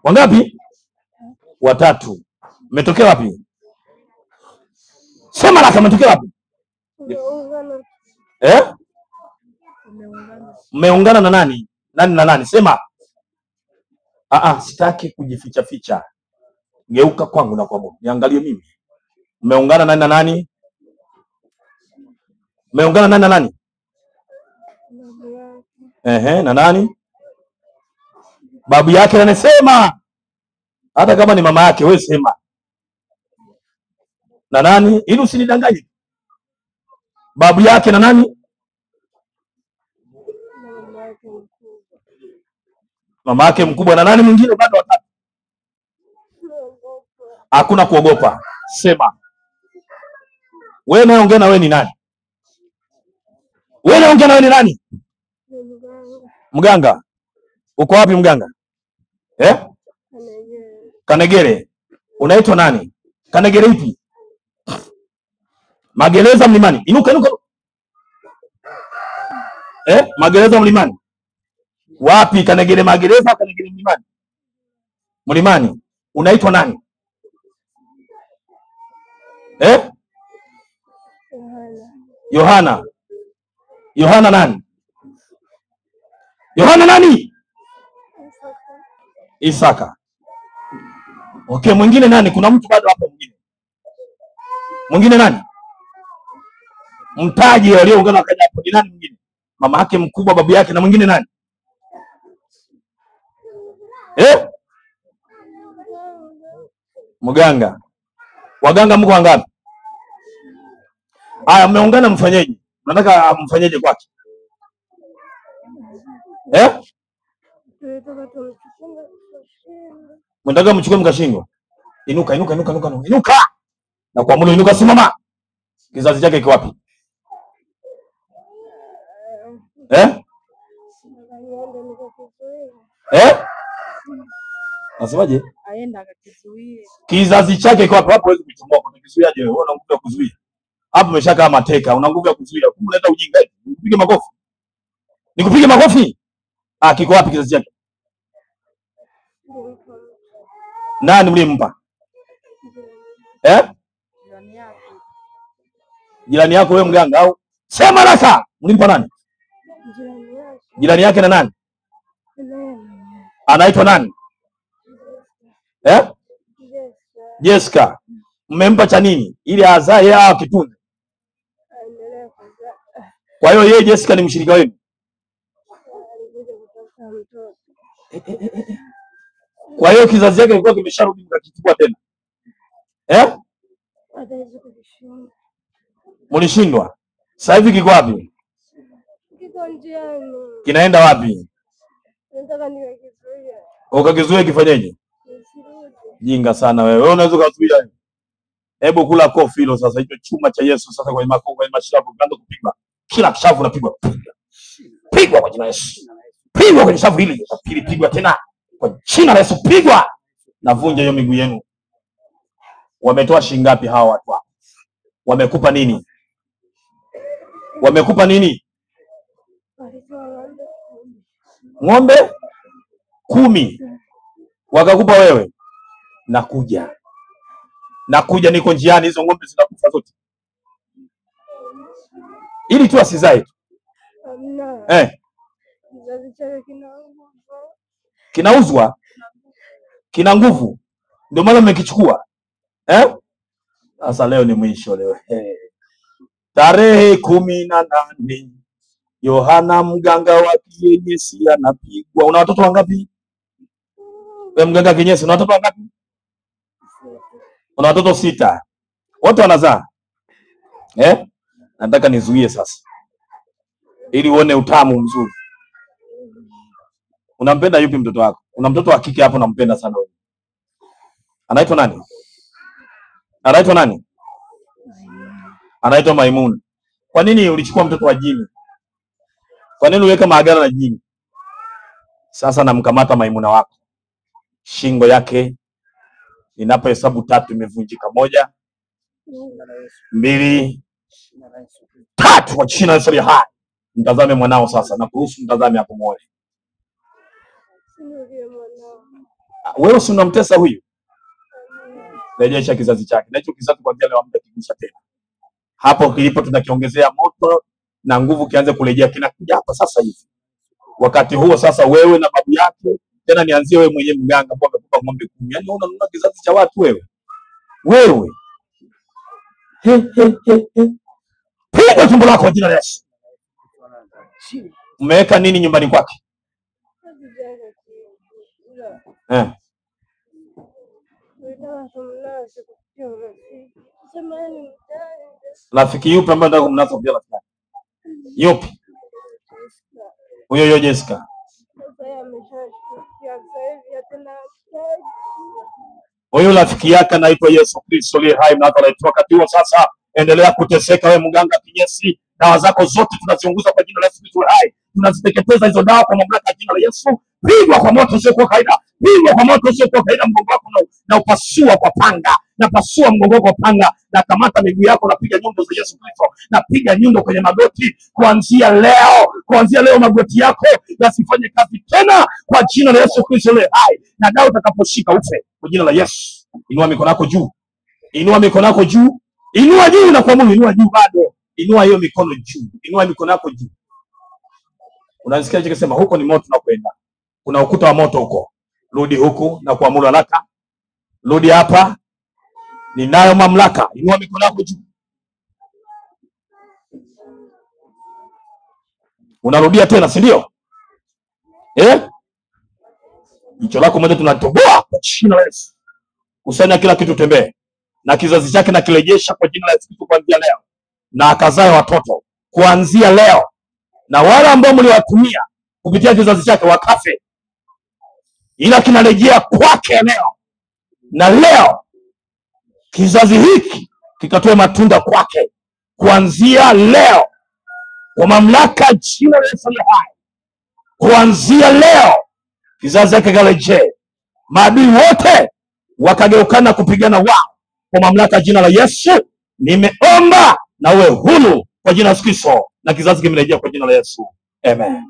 Wangapi? Watatu. Mmetokea wapi? Sema laka, mmetokea wapi? Eh? Mmeungana na nani? Nani na nani? Sema. Sitaki kujificha ficha. Geuka kwangu na kwa Mungu. Niangalie mimi. Mmeungana nani na nani? Mmeungana nani na nani? Ehe, na nani? Babu yake anasema. Hata kama ni mama yake, wewe sema. Na nani? Ili usinidanganye. Babu yake na nani? Mama yake mkubwa na nani mwingine? Bado watatu. Hakuna kuogopa. Sema. Wewe unayeongea na wewe ni nani? Wewe unaongea na wewe ni nani? Mganga. Uko wapi mganga? Eh? Kanegere. Unaitwa nani? Kanegere ipi? Magereza Mlimani. Inuka inuka. Eh? Magereza Mlimani. Wapi Kanegere? Magereza Kanegere Mlimani. Mlimani. Unaitwa nani? Eh? Yohana. Yohana nani? Yohana nani? Isaka. Okay, mwingine nani? Kuna mtu bado hapo mwingine. Mwingine nani? Mtaji walioungana wakaja hapo. Ni nani mwingine? Mama yake mkubwa, babu yake na mwingine nani? Eh? Mganga. Waganga mko wangapi? Haya, mmeungana mfanyeje? Nataka mfanyeje kwake? Eh? Mnataka mchukue mkashindwa. Inuka inuka inuka inuka inuka. Na kuamuru inuka, simama. Kizazi chake kiko wapi? Eh? Eh? Nasemaje? Aenda akakizuie. Kizazi chake kiko wapi? Hapo huwezi kuchomoa, utakizuiaje wewe? Una nguvu ya kuzuia. Hapo umeshakaa mateka, una nguvu ya kuzuia. Kumbe unaleta ujinga. Nikupige makofi. Nikupige makofi? Ah, kiko wapi kizazi chake? Nani mlimpa? Eh? Jirani yako. Jirani yako wewe mganga au? Sema rasa. Mlimpa nani? Jirani yake. Jirani yake na nani? Anaitwa nani? Eh? Jessica. Mmempa cha nini? Ili azae au kitunze. Kwa hiyo yeye Jessica ni mshirika wenu. Kwa hiyo kizazi chake kilikuwa kimesharudi mkakichukua tena. Eh? Mlishindwa. Sasa hivi kiko wapi? Kiko njiani. Kinaenda wapi? Nataka nikakizuia. Ukakizuia kifanyeje? Jinga sana wewe. Wewe unaweza kuzuia. Hebu kula kofi hilo sasa, hicho chuma cha Yesu sasa kwenye makongo, kwenye mashavu unaanza kupigwa. Kila shavu unapigwa. Pigwa kwa jina la Yesu. Pigwa kwenye shavu hili. Pili pigwa tena. Kwa jina la Yesu pigwa. Navunja hiyo miguu yenu. Wametoa shilingi ngapi hawa watu hapa? Wamekupa nini? Wamekupa nini? Ng'ombe 10. Wakakupa wewe. Nakuja. Nakuja, niko njiani, hizo ng'ombe zinakufa zote. Ili tu asizae tu. Eh. Kinauzwa, kina nguvu. Ndio maana mmekichukua. Eh? Sasa leo ni mwisho leo. Hey. Tarehe 18 Yohana mganga wa kienyeji anapigwa. Una watoto wangapi? Wewe mganga kienyeji una watoto wangapi? Una watoto 6. Wote wanazaa. Eh? Nataka nizuie sasa. Ili uone utamu mzuri. Unampenda yupi mtoto wako? Una mtoto wa kike hapo unampenda sana wewe. Anaitwa nani? Anaitwa nani? Anaitwa Maimuna. Kwa nini ulichukua mtoto wa jini? Kwa nini uliweka maagano na jini? Sasa namkamata Maimuna wako. Shingo yake ninapohesabu 3 imevunjika. 1, 2, 3 kwa jina la Yesu hai. Mtazame mwanao sasa, na kuruhusu mtazame hapo muone. Wewe si unamtesa huyu? Rejesha kizazi chake. Na hicho kizazi kuanzia leo hamtakigusa tena. Hapo kilipo tunakiongezea moto na nguvu kianze kurejea, kinakuja hapa sasa hivi. Wakati huo sasa wewe na babu yake, tena nianzie wewe mwenyewe mganga ambao amekupa ng'ombe 10. Yaani wewe unanunua kizazi cha watu wewe. Wewe. He he he he. Piga tumbo lako kwa jina la Yesu. Umeweka nini nyumbani kwake? Hatujaweka kitu. Ila Eh. nilitaka kumnasa kupitia urafiki. Sema yeye ni mjanja. Rafiki yupi ambaye unataka kumnasa kupitia rafiki yake? Yupi? Jessica. Huyo huyo Jessica. Sasa yeye ameshashtukia sasa hivi hatena mtaji. Huyu rafiki yake anaitwa Yesu Kristo aliye hai na Nazareti. Wakati huo sasa, endelea kuteseka wewe mganga kinyesi. Dawa zako zote tunaziunguza kwa jina la Yesu Kristo aliye hai. Tunaziteketeza hizo dawa kwa mamlaka ya jina la Yesu. Pigwa kwa moto usiokuwa kawaida. Pigwa kwa moto usiokuwa kawaida mgongo wako na upasua kwa panga. Na pasua mgongo wako kwa panga, na kamata miguu yako, napiga nyundo za Yesu Kristo. Napiga nyundo kwenye magoti kuanzia leo. Kuanzia leo magoti yako yasifanye kazi tena kwa jina la Yesu Kristo aliye hai. Na dawa utakaposhika ufe kwa jina la Yesu. Inua mikono yako juu. Inua mikono yako juu. Inua juu na kuamuru, inua juu bado. Inua hiyo mikono juu. Inua mikono yako juu. Unasikia nikisema huko ni moto unakwenda. Kuna ukuta wa moto huko. Rudi huku na kuamuru haraka. Rudi hapa. Ninayo mamlaka. Inua mikono yako juu. Unarudia tena, si ndio? Eh? Jicho lako moja tunatoboa kwa jina la Yesu. Kusanya kila kitu, tembee na kizazi chake na kirejesha kwa jina la Yesu Kristo kuanzia leo, na akazae watoto kuanzia leo, na wale ambao mliwatumia kupitia kizazi chake wakafe, ila kinarejea kwake leo, na leo kizazi hiki kikatoe matunda kwake kuanzia leo, kwa mamlaka jina la Yesu aliye hai. Kuanzia leo kizazi chake karejee, maadui wote wakageukana kupigana wao kwa mamlaka jina la Yesu. Nimeomba na uwe huru kwa jina la Yesu Kristo, na kizazi kimerejea kwa jina la Yesu. Amen.